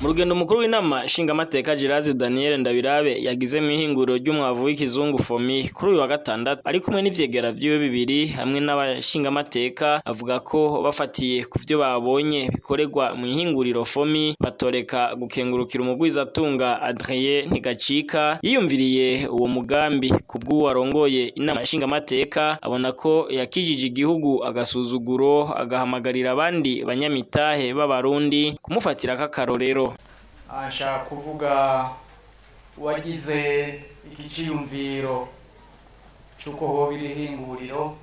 Mu rugendo umukuru w'inama nshingamateka Gerard Daniel Ndabirabe yagize mw'ihinguriro ry'umwavu w'ikizungu FOMI kuri uyu wa gatandatu, ari kumwe n'ivyegera vyiwe bibiri hamwe n'abashingamateka, avuga ko bafatiye ku vyo babonye bikorerwa mw'ihinguriro FOMI, batoreka gukengurukira umugwizatunga Adrien Ntigacika yiyumviriye uwo mugambi. Kubw'uwo arongoye inama nshingamateka, abona ko yakijije igihugu agasuzuguro, agahamagarira abandi banyamitahe b'Abarundi kumufatirako akarorero. Nshaka kuvuga uwagize iki ciyumviro c'uko hoba iri hinguriro,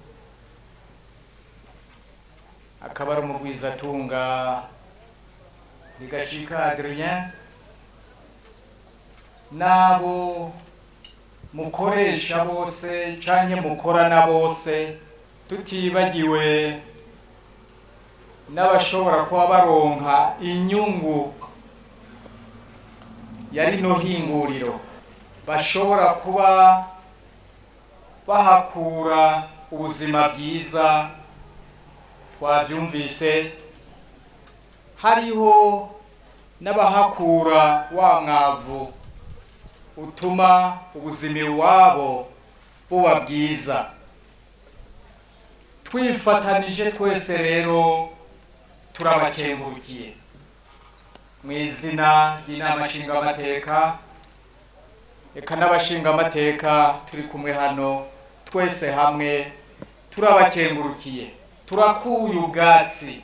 akaba ari umugwizatunga Ntigacika Adrien, n'abo mukoresha bose canke mukorana bose, tutibagiwe n'abashobora kuba baronka inyungu ya rino hinguriro, bashobora kuba bahakura ubuzima bwiza. Twavyumvise, hariho n'abahakura wa mwavu utuma ubuzima iwabo buba bwiza. Twifatanije twese rero, turabakengurukiye mu izina ry'inama nshingamateka, eka n'abashingamateka turi kumwe hano, twese hamwe turabakengurukiye. Turakuye ubwatsi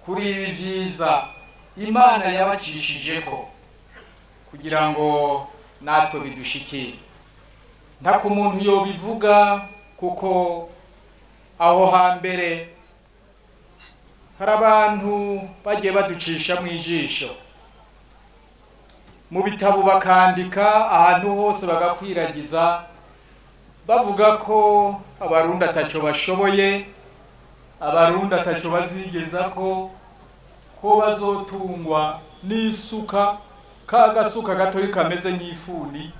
kuri ibi vyiza Imana yabacishijeko kugira ngo natwe bidushikire. Ntako umuntu yobivuga, kuko aho hambere hari abantu bagiye baducisha mu ijisho mu bitabo, bakandika ahantu hose, bagakwiragiza bavuga ko Abarundi ataco bashoboye, Abarundi ataco bazigeza, ko bazotungwa n'isuka, ka gasuka gatoyi kameze nk'ifuni.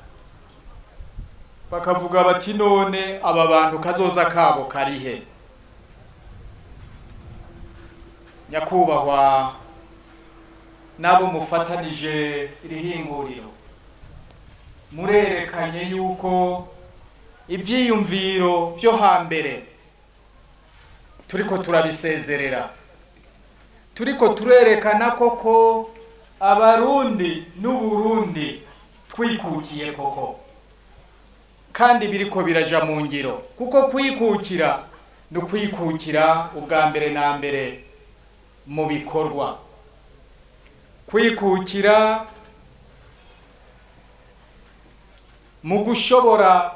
Bakavuga bati: "None aba bantu kazoza kabo karihe?" Nyakubahwa n'abo mufatanije iri hinguriro, murerekanye yuko ivyiyumviro vyo hambere turiko turabisezerera, turiko turerekana koko Abarundi n'Uburundi twikukiye koko, kandi biriko biraja mu ngiro, kuko kwikukira ni ukwikukira ubwa mbere na mbere mu bikorwa, kwikukira mu gushobora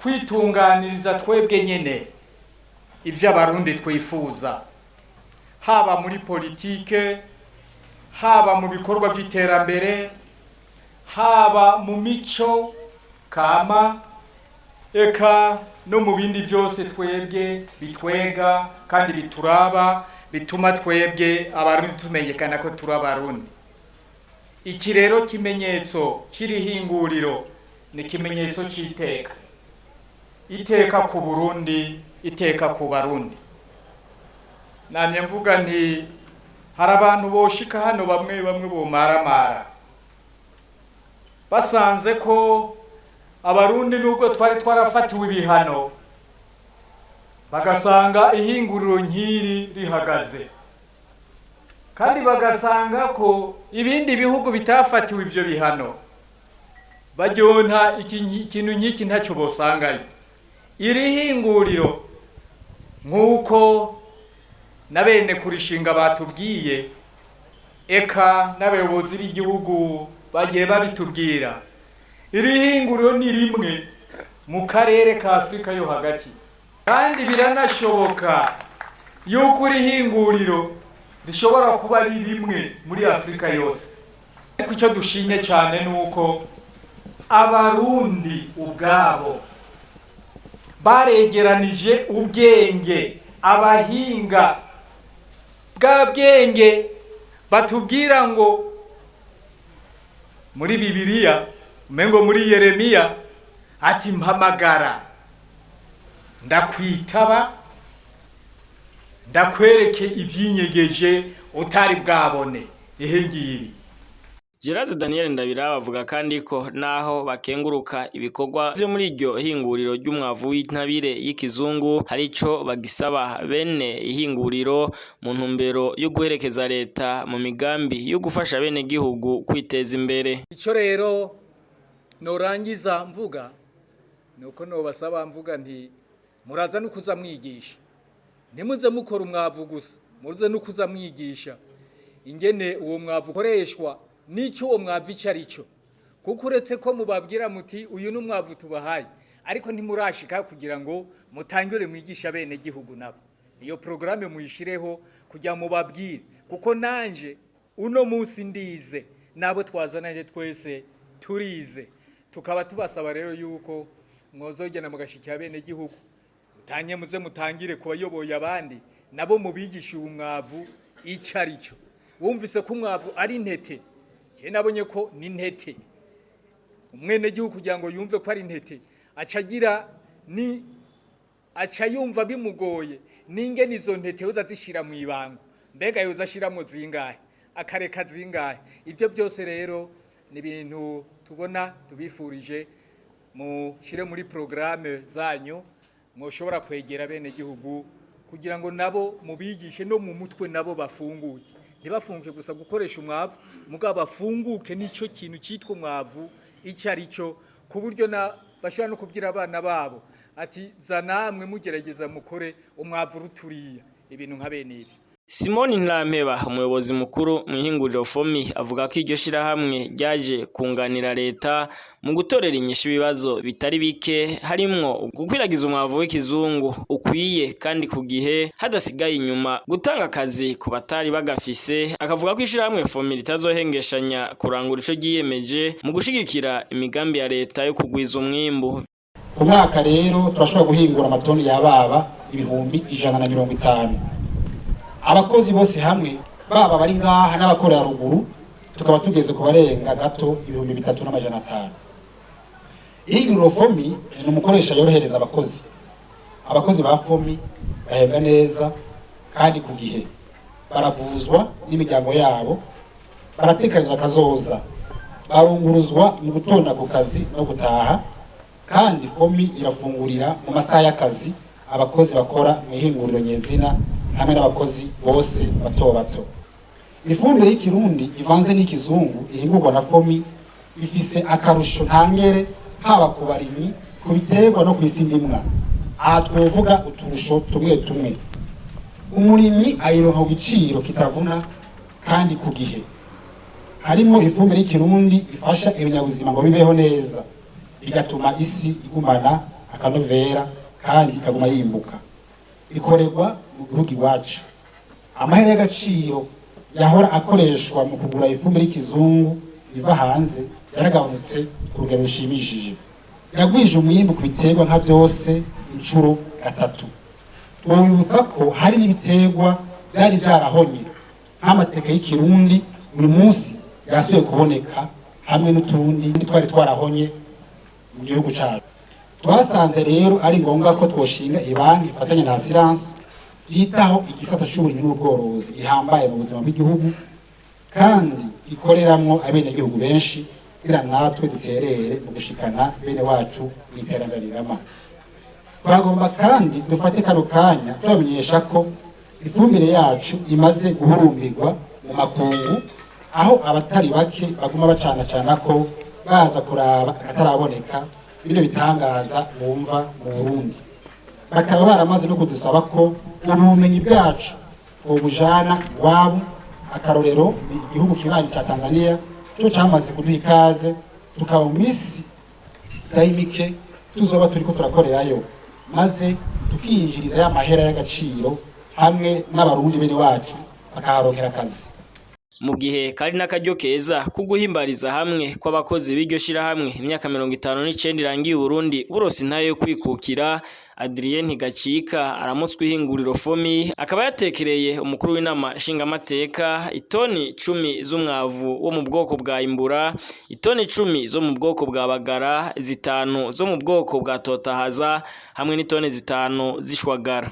kwitunganiriza twebwe nyene ivyo Abarundi twifuza, haba muri politike, haba mu bikorwa vy'iterambere, haba mu mico kama, eka no mu bindi byose twebwe bitwega kandi bituraba, bituma twebwe Abarundi tumenyekana ko turi Abarundi. Iki rero kimenyetso kiri hinguriro ni ikimenyetso c'iteka, iteka ku Burundi, iteka ku Barundi. Namye mvuga nti hari abantu boshika hano, bamwe bamwe bomaramara basanze ko Abarundi, nubwo twari twarafatiwe ibihano, bagasanga ihinguriro nk'iri rihagaze, kandi bagasanga ko ibindi bihugu bitafatiwe ivyo bihano baryonta ikintu nk'iki, ntacyo bosangayo. Iri hinguriro, nk'uko na bene kurishinga batubwiye, eka n'abayobozi b'igihugu bagiye babitubwira, iri hinguriro ni rimwe mu karere ka Afurika yo hagati, kandi biranashoboka yuko iri hinguriro rishobora kuba ari rimwe muri Afurika yose. Ariko icyo dushimye cyane ni uko Abarundi ubwabo baregeranije ubwenge, abahinga bwa bwenge batubwira ngo muri Bibiliya, umengo muri Yeremiya, ati: "Mpamagara ndakwitaba, ndakwereke ivyinyegeje utari bwabone." Ehe, ngibi. Gerard Daniel Ndabiraba avuga kandi ko naho bakenguruka ibikorwa vyo muri iryo hinguriro ry'umwavu w'intabire y'ikizungu, hari ico bagisaba bene ihinguriro mu ntumbero yo guherekeza leta mu migambi yo gufasha bene gihugu kwiteza imbere. Ico rero norangiza mvuga nuko nobasaba mvuga nti muraza no kuza mwigisha, ntimuze mukora umwavu gusa, muze no kuza mwigisha ingene uwo mwavu ukoreshwa n'icyo uwo mwavu icyo ari cyo, kuko uretse ko mubabwira muti uyu ni umwavu tubahaye, ariko ntimurashika kugira ngo mutangire mwigisha bene gihugu nabo. Iyo porogaramu muyishireho kugira mubabwire, kuko nanje uno munsi ndize, nabo twazananye twese turize, tukaba tubasaba rero yuko mwozogenda mugashikira bene gihugu, mutanye muze mutangire kubayoboye abandi nabo mubigishe uwo mwavu icyo ari cyo. Wumvise ko umwavu ari intete, je nabonye ko ni intete. Umwene gihugu kugira ngo yumve ko ari intete acagira ni aca yumva bimugoye ningene izo ntete yoza zishira mu ibango, mbega yoza ashiramwo zingahe, akareka zingahe. Ibyo byose rero ni ibintu tubona tubifurije mushire muri programme zanyu, mwoshobora kwegera bene gihugu kugira ngo nabo mubigishe no mu mutwe nabo bafunguke, ntibafunguke gusa gukoresha umwavu, mugabo bafunguke n'icyo kintu cyitwa umwavu icyo ari cyo, ku buryo na bashobora no kubwira abana babo ati za namwe mugerageza mukore umwavu ruturiya, ibintu nka bene ibi. Simoni Ntirampeba, umuyobozi mukuru mu ihinguriro FOMI, avuga ko iryo shirahamwe ryaje kunganira leta mu gutorera inyishu ibibazo bitari bike, harimwo gukwiragiza umwavu w'ikizungu ukwiye kandi ku gihe hadasigaye inyuma, gutanga akazi ku batari bagafise. Akavuga ko ishirahamwe FOMI ritazohengeshanya kurangura ico ryiyemeje mu gushigikira imigambi ya leta yo kugwiza umwimbu. Ku mwaka rero turashobora guhingura amatoni yababa 150,000. Abakozi bose hamwe baba bari ngaha n'abakorera ruguru tukaba tugeze ku barenga gato 3500. Ihinguriro FOMI ni umukoresha yorohereza abakozi. Abakozi ba FOMI bahembwa neza kandi ku gihe, baravuzwa n'imiryango yabo, baratekanira akazoza, barunguruzwa mu gutonda ku kazi no gutaha, kandi FOMI irafungurira mu masaha y'akazi abakozi bakora mu ihinguriro nyezina hamwe n'abakozi bose bato bato. Ifumbire y'ikirundi ivanze n'ikizungu ihingurwa na FOMI ifise akarusho ntangere haba ku barimyi, ku biterwa no kw'isi ndimwa. Aha twovuga uturusho tumwe tumwe. Umurimyi ayironka ku giciro kitavuna kandi ku gihe. Harimo ifumbire y'ikirundi ifasha ibinyabuzima ngo bibeho neza, bigatuma isi igumana akanovera kandi ikaguma yimbuka. Ikorerwa mu gihugu iwacu. Amahera y'agaciro yahora akoreshwa mu kugura ifumbire y'ikizungu iva hanze yaragabanutse ku rugero rushimishije. Yagwije umwimbu ku biterwa nka byose inshuro 3. Twobibutsa ko hari n'ibiterwa byari byarahonye nk'amateke y'ikirundi uyu munsi yasubiye kuboneka, hamwe n'utundi twari twarahonye mu gihugu cyacu. Twasanze rero ari ngombwa ko twoshinga ibanki ifatanya na assurance yitaho igisata c'uburimyi n'ubworozi gihambaye mu buzima bw'igihugu kandi ikoreramwo abenegihugu benshi, kugira natwe duterere mu gushikana bene wacu mu iterambere rirama. Twagomba kandi dufate kano kanya tubamenyesha ko ifumbire yacu imaze guhurumbirwa mu makungu, aho abatari bake baguma bacanacana ko baza kuraba akataraboneka bino bitangaza bumva mu Burundi. Bakaba baramaze no kudusaba ko ubumenyi bwacu bwobujana iwabo. Akarorero ni igihugu kibanyi ca Tanzania cyo camaze kuduha ikaze, tukaba mu misi itari mike tuzoba turiko turakorerayo, maze tukiyinjiriza ya mahera y'agaciro hamwe n'abarundi bene wacu bakaharonkera akazi. Mu gihe kari n'akaryo keza ko guhimbariza hamwe kw'abakozi b'iryo shirahamwe imyaka 59 irangiye Burundi burose intahe yo kwikukira, Adrien Ntigacika aramutswe ihinguriro FOMI akaba yatekereye umukuru w'inama nshingamateka itoni 10 z'umwavu wo mu bwoko bwa Imbura, itoni 10 zo mu bwoko bwa Bagara, 5 zo mu bwoko bwa Totahaza hamwe n'itoni 5 z'ishwagara.